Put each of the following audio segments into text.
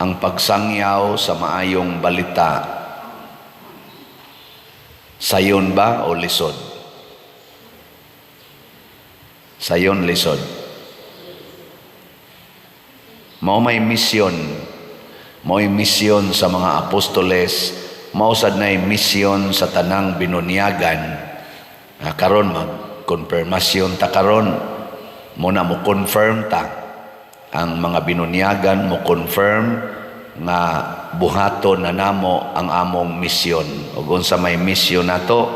Ang pagsangyaw sa maayong balita, sayon ba o lisod? Sayon, lisod? Mao may misyon, mao'y misyon sa mga apostoles, mao sad nay misyon sa tanang binunyagan. Ah, karon mag-konfirmasyon ta karon, muna mo confirm ta ang mga binunyagan, mo confirm nga buhaton na namo ang among misyon. Ug unsa may misyon nato?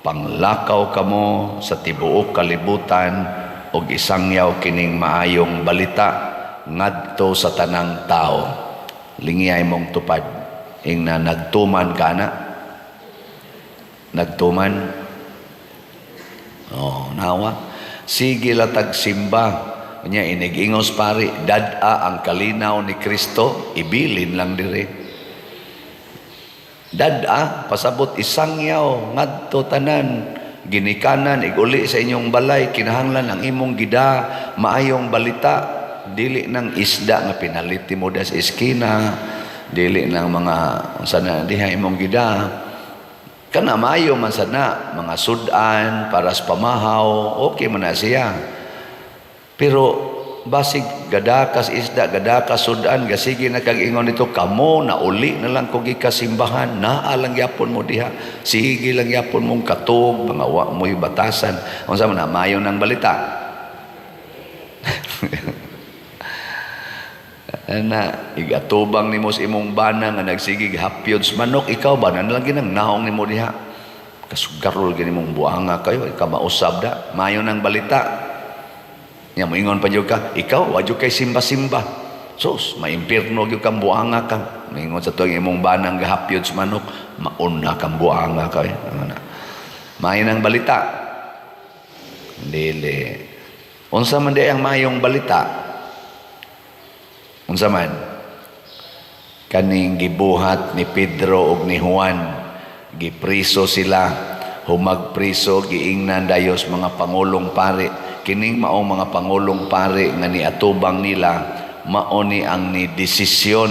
Panglakaw kamo sa tibuok kalibutan ug isangyaw kining maayong balita ngadto sa tanang tao. Lingiyay mong tupad. Ingna, nagtuman ka na? Nagtuman? Oh, nawa. Sige la tag simba. Nya inig-ingos pari, dad-a ang kalinaw ni Kristo, ibilin lang dire. Dad-a, pasabot isangyaw ngadto tanan ginikanan, iguli sa inyong balay, kinahanglan ang imong gida maayong balita, dili nang isda nga pinalit mo das eskina, dili nang mga unsa na diha imong gida. Kana maayo man sad na mga sudan para sa pamahaw, okay man na siya. Pero basig gadakas isda, gadakas sudan, gasige na kag ingon nito, kamo na uli na lang kog ikasimbahan, naa lang gyapon mo diha, sige lang gyapon mong katog, mga wa mo'y batasan. Unsa man na maayo ng balita? Ana, igatubang nimo sa imong bana nga nagsigig hapyod sa manok, ikaw ba na lang ginang naong nimo diha. Kasugarol gani mong buanga kayo, ikaw mausab da, maayo ng balita. Nya moingon pa jud ka, ikaw wa jud kay simba-simba. Sus, maimpirno gyud kang buanga ka. Moingon sa tuwing imong banang gahapyod sa manok, mauna kang buanga ka. Ana. Maayo ng balita? Dili. Unsa man di ang maayong balita? Unsa man? Kaning gibuhat ni Pedro ug ni Juan, gipriso sila, humagpriso, giingnan dayos mga pangulong pari. Kining maong mga pangulong pari nga niatubang nila, mao ni ang ni desisyon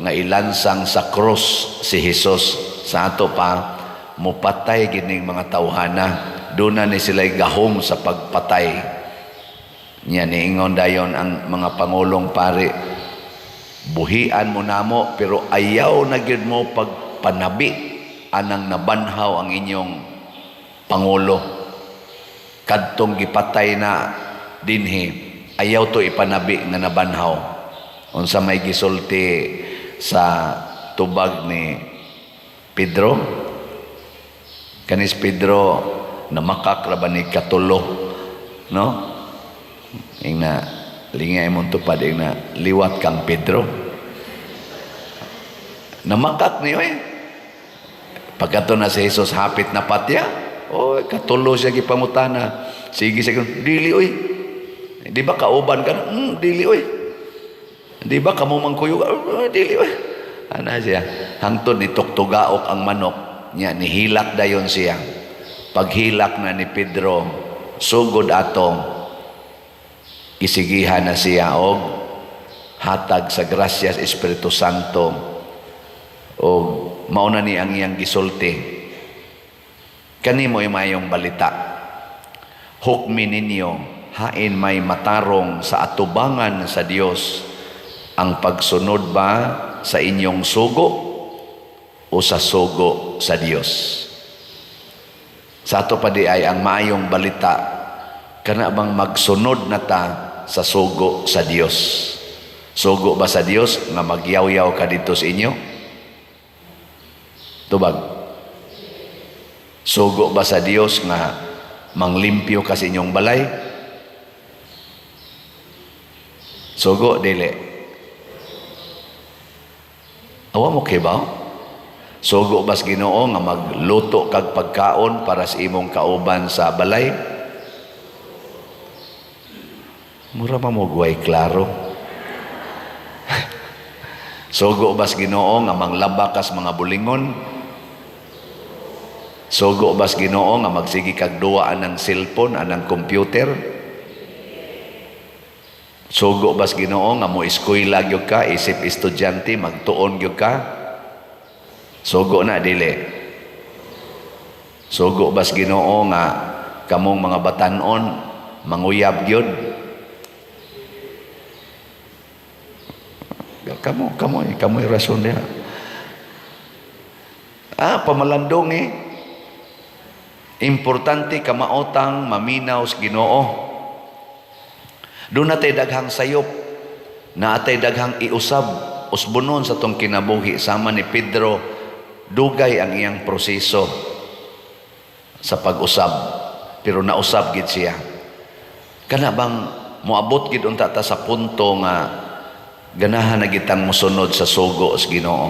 nga ilansang sa krus si Jesus. Sa ato pa, mupatay gining mga tawhana. Duna ni sila'y gahom sa pagpatay. Nya niingon dayon ang mga pangulong pari, buhian mo namo pero ayaw na gyud mo pagpanabi anang nabanhaw ang inyong pangulo. Kadtong gipatay na dinhi, ayaw to ipanabi nga nabanhaw. Unsa may gisulti sa tubag ni Pedro? Kanis Pedro namakak ra ba ni katulo, no? Ingna, lingay mong tupad, ingna, liwat kang Pedro. Namakak niyo eh. Pagkato na si Jesus hapit na patya, oh, katulo siya gipangutana. Sige siya, dili oy. Di ba kauban ka na? Dili oy. Di ba kamo mangkuyo ka? Oh, dili oy. Ana siya. Hangtod ni tuktugaok ang manok niya, nihilak dayon siya. Paghilak na ni Pedro, sugod ato gisigihan na siya og hatag sa grasya sa Espiritu Santo og mao na ni ang iyang gisulti. Kanimo maayong balita. Hukmi ninyo, hain may matarong sa atubangan sa Dios, ang pagsunod ba sa inyong sugo o sa sugo sa Dios? Sa ato pa di ay ang maayong balita, kana bang magsunod na ta sa sugo sa Dios? Sugo ba sa Dios nga magyaw-yaw ka dito sa inyo? Tubag. Sugo ba sa Dios nga manglimpyo ka sa inyong balay? Sugo, dili. Awa mo kay ba? Sugo ba sa Ginoo nga magluto kag pagkaon para sa imong kauban sa balay? Mura pa mo guway klaro. Sugo ba sa Ginoo nga manglaba kas mga bulingon? Sugo ba sa Ginoo nga magsige kag duwa anang cellphone, anang computer? Sugo bas Ginoo nga mo eskwela gyud ka isip estudyante, magtuon gyud ka? Sugo na dili? Sugo bas Ginoo nga kamong mga batan-on manguyab gyud? Kamo kamo kamo rason diha. Ah, pamalandong eh. Importante kamaotang maminaw sa Ginoo. Doon natay daghang sayop, naatay daghang iusab, usbonon sa tong kinabuhi sama ni Pedro, dugay ang iyang proseso sa pag-usab, pero nausab gid siya. Kana bang moabot gid unta ta sa punto nga ganahan na gitang mosunod sa sugo sa Ginoo.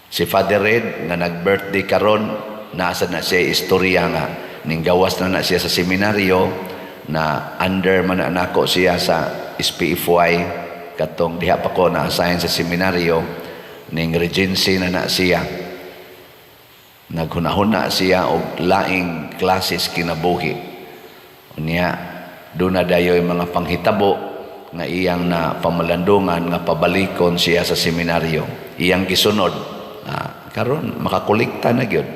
Si Father Red nga nag-birthday karon, nasa na siya istorya nga ning gawas na na siya sa seminaryo, na under man na nako siya sa SPFY katong diha pa ko na assign sa seminaryo, ning regency na na siya, naghunahuna siya og laing klases kinabuhi. Unya doon na dayoy mga panghitabo nga iyang na pamalandungan nga pabalikon siya sa seminaryo, iyang gisunod. Ah, karon makakolekta na gyud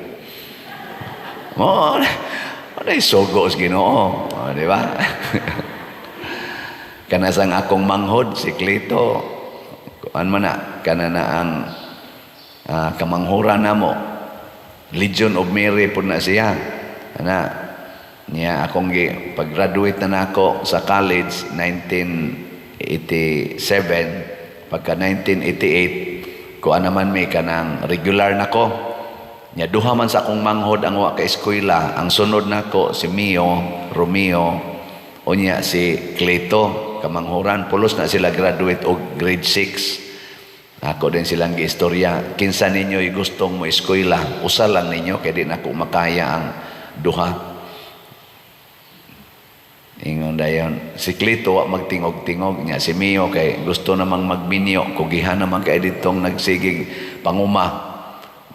mo. Ano sugo sa Ginoo, oh, di ba? Kana sang akong manghod si Clito, kuan man na kana na ang kamanghuran namo. Legion of Mary pud na siya. Ana niya akong gi pag-graduate na nako sa college 1987, pagka 1988 kuan naman may kanang regular nako. Nya duha man sa akong manghod ang wa ka eskwela. Ang sunod nako si Mio, Romeo, unya si Cleto, kamanghuran, pulos na sila graduate og grade 6. Ako din silang giistorya, kinsa ninyo gustong mo eskwela, usa lang ninyo kay di nako makaya ang duha. Ingon dayon, si Cleto wa magtingog-tingog nya, si Mio kay gusto namang magminyo, kugihan naman kay ditong nagsigig panguma.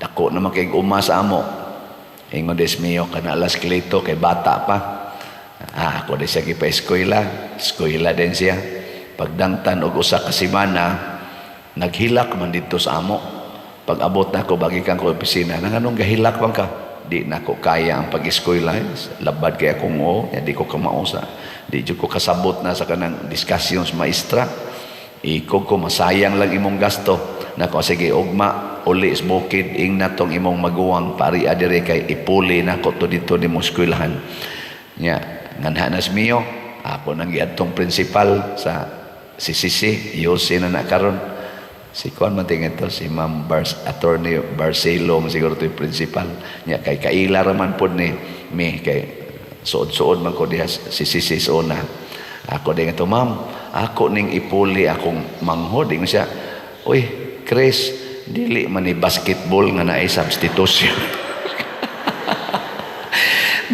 Dako naman kay uma sa amo. Ingon des Mio, kana alas Cleto kay bata pa. Ah, ako din siya gipa-eskwela, eskwela din siya. Pagdangtan og usa ka semana, naghilak man didto sa amo. Pag abot na ako, bagi kang ko opisina, nang anong gahilak man ka? Di na ko kaya ang pag-eskwela. Labad kay akong o, di ko kamausa. Di jud ko kasabot na sa kanang discussion sa maestra. Ikog ko, masayang lang imong gasto. Nako, sige, ugma, uli sa bukid, ing natong imong maguwang, pari adire kay ipuli na ko to dito ni mo eskwelahan. Nya, nganhanas miyo, ako nang giadtong principal sa CCC, Yose na na karon. Si kuan man tingin to, si Ma'am Bars, Attorney Barcelo, siguro to yung principal. Nya, kay kaila raman pod ni mi, kay suod-suod man ko diha si CCC sa una. Ako din ito, "Ma'am, ako ning ipuli akong manghod." Ingon siya, "Uy, Chris, dili man ni basketball nga naay substitution."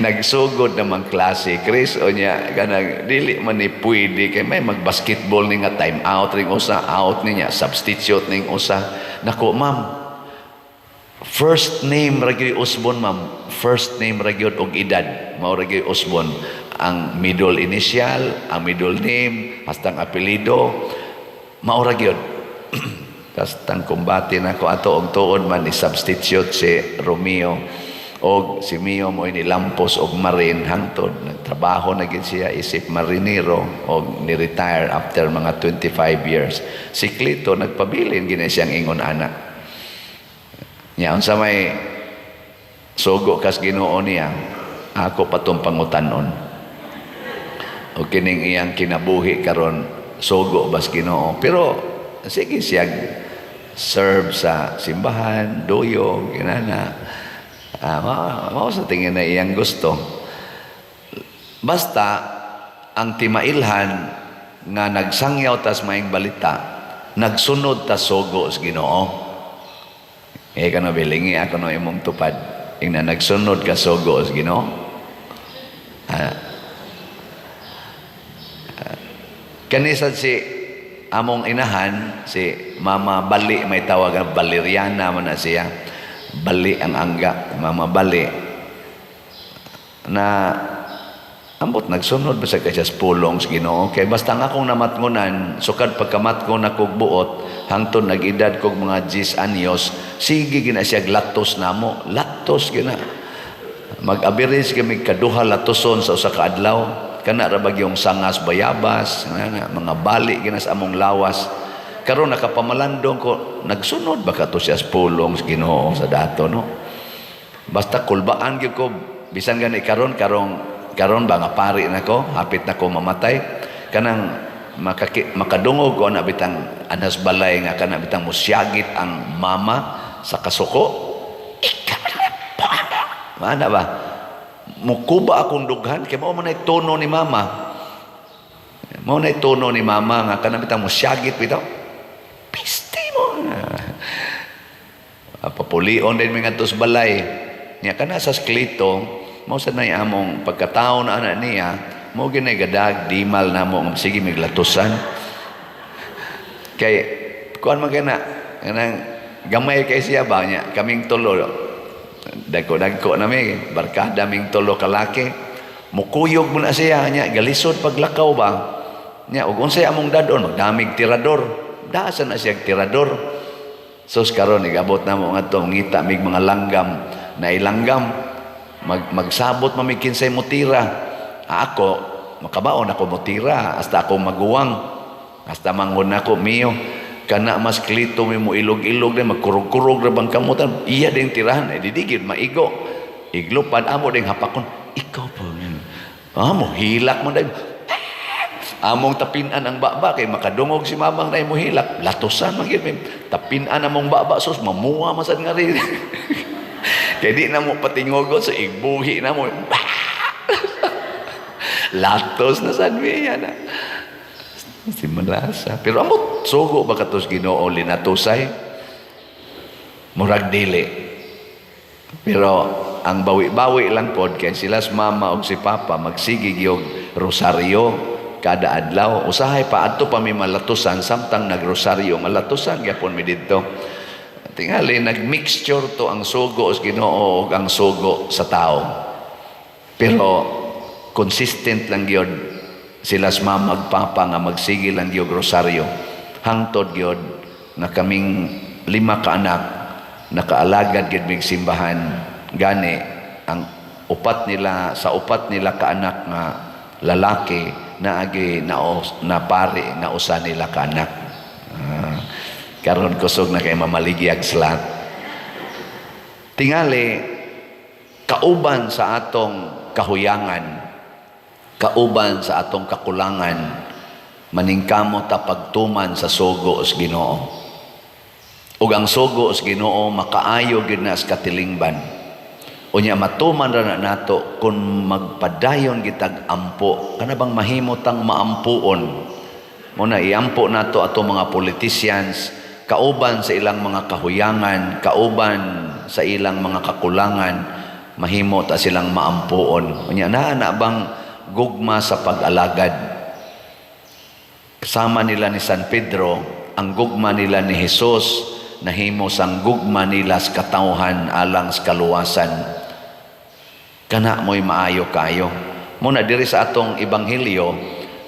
Nagsugod naman klase, Chris, o niya, kanang, dili man ni pwede, kay may mag-basketball ni nga time out ring usa, out niya, substitute ning usa. "Nako, ma'am, first name ra gyud usbon, ma'am. First name ra gyud og edad. Mao ra gyud usbon. Ang middle initial, ang middle name, hasta ang apelyido, mao ra gyud." Kastang kumbate na ko ato og tuod man ni substitute si Romeo og si Mio mo ni lampos og marine hangtod nagtrabaho na gid siya isip marinero og ni-retire after mga 25 years. Si Clito nagpabilin gid siyang ingon ana. Nya unsa may sugo kas Ginoo niya, ako patong pangutan-on. O kining iyang kinabuhi karon, sugo bas Ginoo? Pero sige siya serve sa simbahan, duyog, kinana. Ah, mao sa tingin na iyang gusto. Basta ang timailhan nga nagsangyaw tas maing balita, nagsunod tas sugo sa Ginoo. Eh kano bilingi ako no imong tupad. Ingna nagsunod ka sugo sa Ginoo. Ah. Ah. Kanisa si among inahan, si Mama Bali, may tawag ang Valeriana man na siya. Bali ang angga, Mama Bali. Na Ambot, nagsunod ba sa kay sa pulong sa Ginoo? Kay basta nga akong namatngonan, sukad pagkamatngon akong buot hangtod nag-edad kog mga 10 anyos, sige gina siya latos namo, latos gina. Mag-average kami kaduha latoson sa usa ka adlaw. Kana ra bagyong sangas bayabas, nga, mga bali gina sa among lawas. Karon nakapamalandong ko, nagsunod ba kato siya sa pulong sa Ginoo sa dato, no? Basta kulbaan gyud ko bisan gani karon, karong karon ba nga pari na ko, hapit na ko mamatay, kanang makadungog ko na bitang anas balay nga kana bitang musyagit ang mama sa kasuko. Mana ba? Mukuba akong dughan kay mao man ay tono ni mama. Mao na tono ni mama nga kana bitang musyagit bitaw. Piste mo. Ah, papulion din mi ngadto sa balay. Nya kana sa Sklito, mao sa nay among pagkatao na ana niya, mao ginay gadag dimal namo nga sige miglatusan. Kay kuan man kay na kanang gamay kay siya ba niya, kaming tulo dagko-dagko na mi barkada, ming tulo kalaki, mukuyog mo na siya nya galisod paglakaw ba nya. Ug unsay among dadon, magdamig tirador, dasa na siya tirador. Sus, karon igabot na mo ngadto, ngita mig mga langgam na ilanggam, magsabot man mig kinsay mutira. Ako makabaon ako mutira hasta ako maguwang, hasta manghod nako miyo. Kana mas klito mi mo ilog-ilog na magkurog-kurog ra bang kamutan, iya ding tirahan ay didigid maigo iglupad, amo ding hapakon. Ikaw po amo hilak mo dahil among tapinan ang baba kay makadungog si mamang na mo hilak, latosan man gyud. Tapinan among baba, sus, mamuha masad nga rin kay di na mo patingogot sa igbuhi na mo, latos na sad miya na si malasa. Pero amot, sugo ba katos Ginoo linatusay? Murag dili. Pero ang bawi-bawi lang pod kay sila sa mama og si papa magsige gyud rosaryo kada adlaw. Usahay pa adto pa mi malatusan samtang nagrosaryo, malatusan gyapon mi didto. Tingali nagmixture to ang sugo sa Ginoo ug ang sugo sa tao. Pero consistent lang gyud sila sa mama ug papa nga magsige lang gyud rosaryo. Hangtod gyud nga kaming lima ka anak nakaalagad gyud mig simbahan. Gani ang upat nila, sa upat nila ka anak nga lalaki, naagi na, na pari nga usa nila ka anak. Ah, karon kusog na kay mamaligyag slat. Tingali kauban sa atong kahuyangan, kauban sa atong kakulangan, maningkamot ta pagtuman sa sugo sa Ginoo. Ug ang sugo sa Ginoo makaayo gyud na sa katilingban. Unya matuman ra na nato kung magpadayon gitag ampo, kana bang mahimo tang maampuon. Mo na iampo nato ato mga politicians, kauban sa ilang mga kahuyangan, kauban sa ilang mga kakulangan, mahimo ta silang maampuon. Unya naa na bang gugma sa pag-alagad? Kasama nila ni San Pedro, ang gugma nila ni Jesus, nahimo sang gugma nila sa katawhan alang sa kaluwasan. Kana mo'y maayo kayo. Muna diri sa atong ebanghelyo,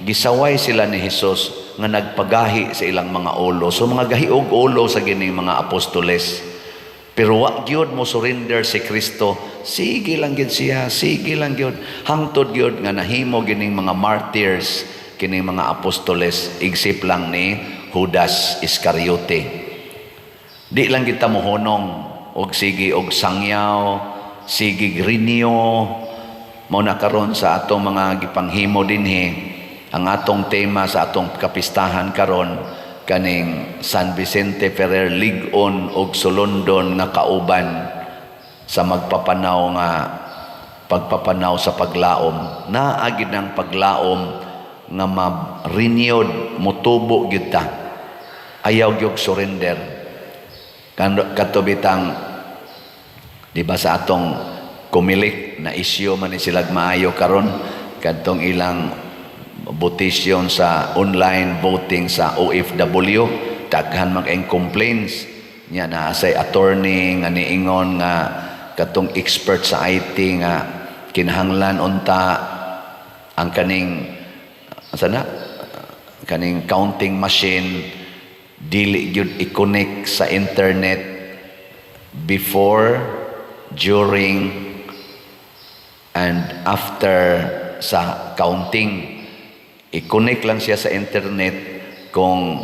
gisaway sila ni Jesus nga nagpagahi sa ilang mga ulo. So mga gahiog ulo sa gining mga apostoles. Pero wa gyud mo surrender si Kristo. Sige lang gyud siya, sige lang gyud. Hangtod gyud nga nahimo gining mga martyrs kining mga apostoles, igsip lang ni Judas Iscariote. Di lang kita mohunong og sige og sangyaw, sige grinyo. Mao na karon sa atong mga gipanghimo dinhi, ang atong tema sa atong kapistahan karon kaning San Vicente Ferrer, lig-on og sulondon nga kauban sa magpapanaw nga pagpapanaw sa paglaom. Naa gid ang paglaom nga ma-renewed, motubo gyud ta. Ayaw gyud surrender. Kadto bitang, di ba, sa atong Comelec na issue man ni sila maayo karon, kadtong ilang votation sa online voting sa OFW, daghan man kayong complaints nya na say attorney nga niingon nga katong expert sa IT nga kinahanglan unta Ang kaning sana kaning counting machine dili gyud i-connect sa internet before, during and after sa counting. I-connect lang siya sa internet kung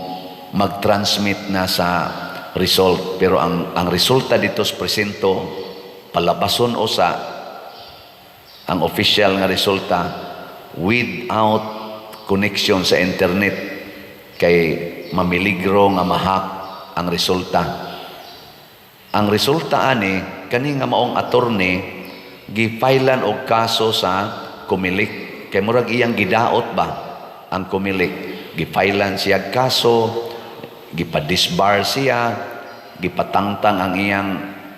mag-transmit na sa result. Pero ang resulta dito sa presinto, palabason usa ang official nga resulta without connection sa internet kay mamiligro nga ma-hack ang resulta. Ang resulta ani, kani nga maong attorney gi-filean og kaso sa Comelec kay murag iyang gidaot ba ang Comelec. Gi-filean siya kaso, gipa-disbar siya, gipatangtang ang iyang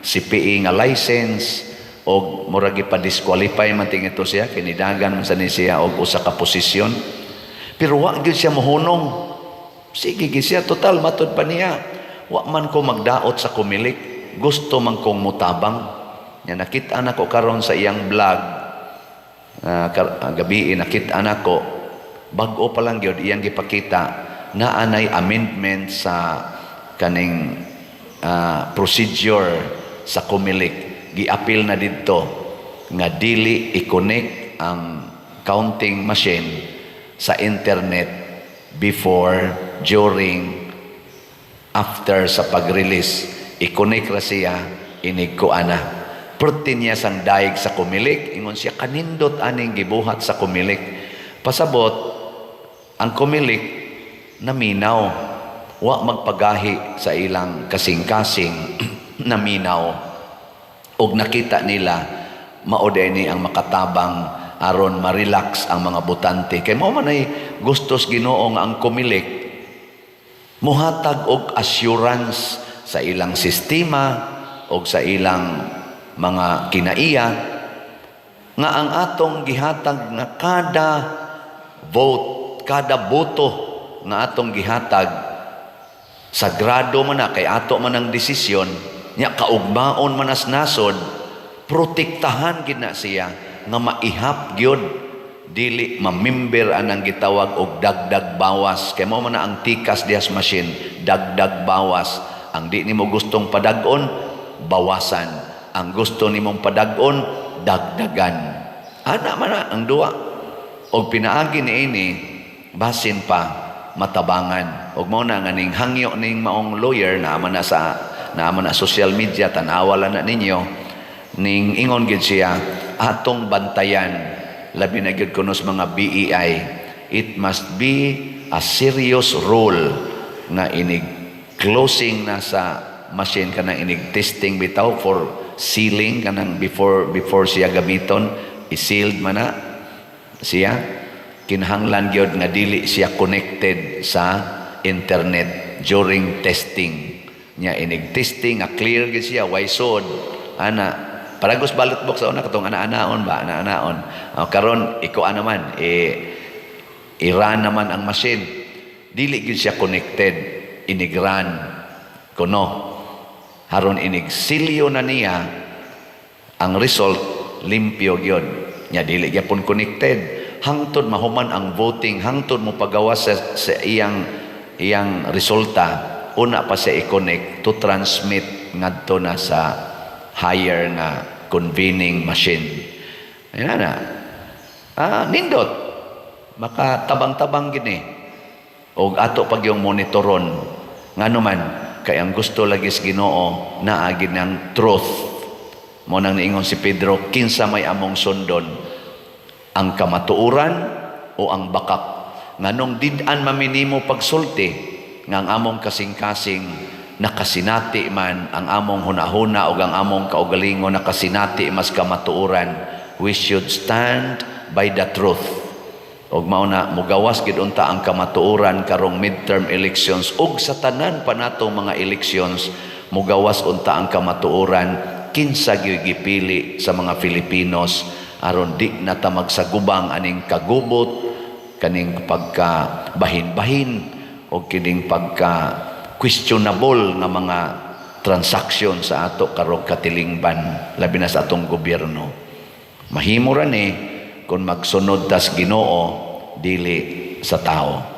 CPA nga license og murag gipa-disqualify man tingito siya, kinidagan man sa ni siya og usa ka posisyon. Pero wa gyud siya mohunong. Sige gyud siya, total matud pa niya, wa man ko magdaot sa Comelec, gusto man kong mutabang. Nya nakita nako karon sa iyang vlog, gabi nakita nako, bag-o pa lang gyud iyang gipakita na anay amendment sa kaning procedure sa Comelec. Giapil na didto nga dili i-connect ang counting machine sa internet before, during, after sa pag-release. I-connect ra siya inig kuana. Perti niya sang daig sa Comelec. Ingon siya, kanindot aning gibuhat sa Comelec. Pasabot, ang Comelec naminaw. Wa magpagahi sa ilang kasing-kasing, naminaw. Og nakita nila, mao ni ang makatabang aron ma-relax ang mga botante. Kay mao man ay gustos Ginoo nga ang Comelec muhatag og assurance sa ilang sistema og sa ilang mga kinaiya nga ang atong gihatag nga kada vote, kada boto nga atong gihatag, sagrado man na kay ato man ang desisyon nya, kaugmaon man as nasod, protektahan gid na siya nga maihap gyud, dili mamimber anang gitawag og dagdag bawas, kay mao man na ang tikas dihas machine, dagdag bawas. Ang di nimo gustong padag-on, bawasan. Ang gusto nimong padag-on, dagdagan. Ana man na ang duwa. Og pinaagi niini, basin pa matabangan. Og mao na nga ning hangyo ning maong lawyer na man na sa naa man na social media, tan-awa lang na ninyo. Ning ingon gid siya, atong bantayan, labi na gyud kuno sa mga BEI, it must be a serious rule nga inig closing na sa machine, kanang inig testing bitaw for sealing, kanang before siya gamiton, i-sealed man na siya, kinahanglan gyud nga dili siya connected sa internet during testing nya. Inig testing nga clear gyud siya, way sud ana, paragos ballot box sa una, katong ana-anaon ba, ana-anaon. Oh, karon iko naman eh, i-run naman ang machine, dili gyud siya connected inig-run kuno. Haron inig silyo na niya ang result, limpyo gyud nya, dili gyapon connected hangtod mahuman ang voting, hangtod mo pagawas sa iyang resulta, una pa siya i-connect to transmit ngadto na sa higher nga convening machine. Ayan na. Ah, nindot. Makatabang-tabang gini. Og ato pag yung monitoron. Ngano man, kay ang gusto lagi sa Ginoo naa gid ng truth. Mao nang niingon si Pedro, "Kinsa may among sundon? Ang kamatuoran o ang bakak?" Nganong did-an maminimo pagsulti nga ang among kasing-kasing nakasinati man, ang among hunahuna o ang among kaugalingon nakasinati mas kamatuoran, we should stand by the truth. Og mao na mugawas gid unta ang kamatuoran karong midterm elections ug sa tanan pa natong mga elections. Mugawas unta ang kamatuoran kinsa gyud gipili sa mga Filipinos aron di na ta magsagubang aning kagubot, kaning pagka bahin-bahin o kining pagka questionable nga mga transaction sa ato karong katilingban, labi na sa atong gobyerno. Mahimo ra ni. kung magsunod tas Ginoo, dili sa tao.